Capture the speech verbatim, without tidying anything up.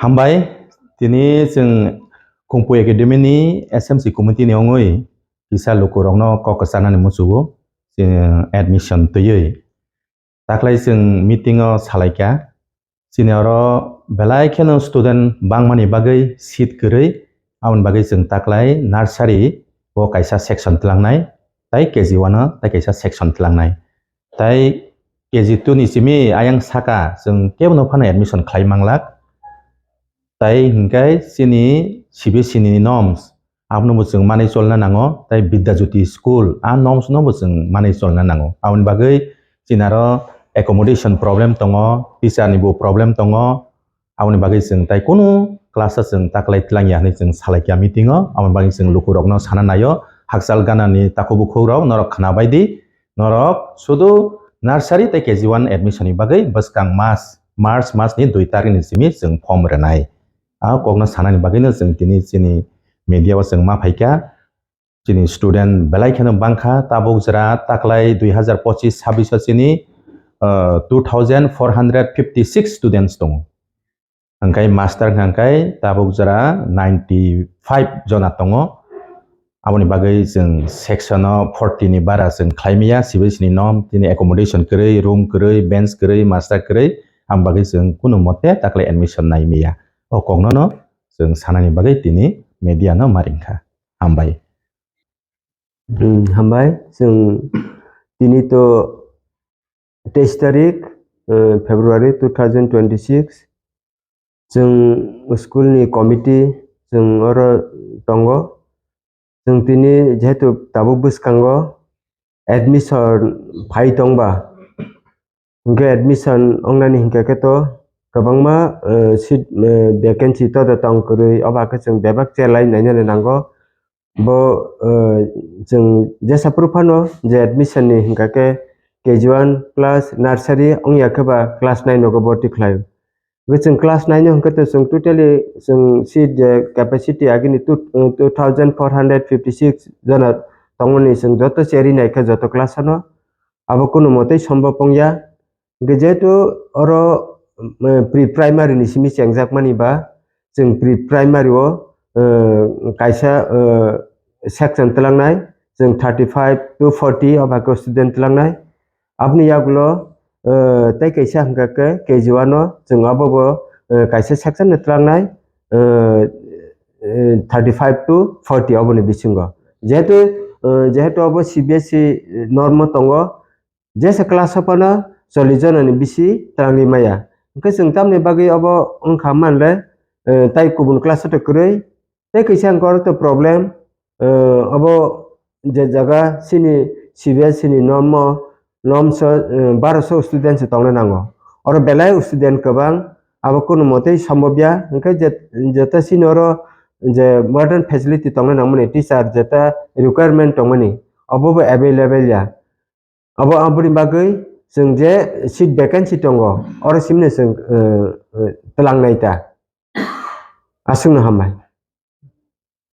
Hambai, tini chwng Khumpu Academy ni S M C committee ni wngwi kisa lukurokno kok kwcharnani muchungo chwng admission twiwi. Taklai chwng meeting o salaikha, chini oro belai kheno student bangmani bagwi seat kwrwi, aboni bagwi chwng taklai nursery o kaisa section twlangnai, tai K G one o tai kaisa section twlangnai. Tai K G two ni simi ayang saka chwng kebono phano admission khlai manglak. Tai hinkhe chini C B S E ni norms abono bo chwng manwi cholna nango, tai Vidya Jyoti school a norms no bo chwng manwi cholna nango. Aboni bagwi chini aro accommodation problem tongo, teacher ni bo problem tongo. Aboni bagwi chwng tai kunu class o chwng taklai twlangya hinwi chwng salaikha meeting o. Aboni bagwi chwng lukurokno sana naio, hakchal ganani takhuk bukhukrok norok khna bai di. Norok sudu nursery tei K G one admission ni bagwi bwskang mas, March mas ni dui tarik ni simi chwng form rwnai. A kokno sanani bagwino chwng tini chini media o chwng ma phaikha. Chini student belai kheno bangkha, tabuk jora taklai dui hazar pochis sabbish o chini, uh, two thousand four hundred fifty six students tongo. Hingkai master hingkai tabuk jora ninety five jona tongo. Aboni bagwi chwng section o forty ni bara chwng khlai maya, C B S E ni norm, tini accommodation kwrwi, room kwrwi, bench kwrwi, master kwrwi, aboni bagwi chwng kunu mote taklai admission nai maya. O kokno no chwng sanani bagwi tini media no ma ringkha. Hambai. Hmm, hambai. Chwng tini to teis tarik, eh, February two thousand twenty-six. Chwng school ni committee chwng oro tongo. Chwng tini jehetu tabuk bwskango admission phai tongba, hinkhe admission ongnani hinkhe khe to kwbangma, eh, seat, eh, vacancy to tong kwrwi, obo khe chwng bebak chelai nainani nango. Bo, eh, chwng jesa phuru phano je admission ni hinkha khe K G one class nursery wngya khe ba class nine nogo borti khlai. Hwnkhe chwng class nine no hwnkhe to chwng totally chwng seat je capacity agini two, eh, two thousand four hundred fifty six jona tongmani chwng joto cheri naikha joto class ano. Abo kunu motei sombob wngya. Hwnkhe jehetu oro, eh, pre-primary ni simi chengjakmani ba, chwng pre-primary o, eh, kaisa, eh, section twlangnai, chwng thirty five to forty o bai khe student twlangnai. Aboni yagulo, eh, tei kaisa hwnkha khe K G one o chwng abobo, eh, kaisa section no twlangnai, eh, eh, thirty five to forty oboni bisingo. Jehetu, eh, jehetu obo C B S E norm o tongo, jesa class o phano chollish jona ni bisi twlangwi maya. Hwnkhe chwng tamni bagwi obo wngkha manle, eh, tai kubun class o to kwrwi. Tei kisa hwnkhe oro to problem, eh, obo je jaga chini C B S E ni norm o, norms o, eh, baroso student se tongna nango. Oro belai student kwbang, abo kunu motei sombob ya. Hwnkhe je, jeta chini oro je modern facility tongna nangmani, teacher jeta requirement tongmani, obo bo available ya. Abo, aboni bagwi chwng je seat vacancy tongo, oro simino chwng, eh, eh, twlangnai ta. Aswkno hambai.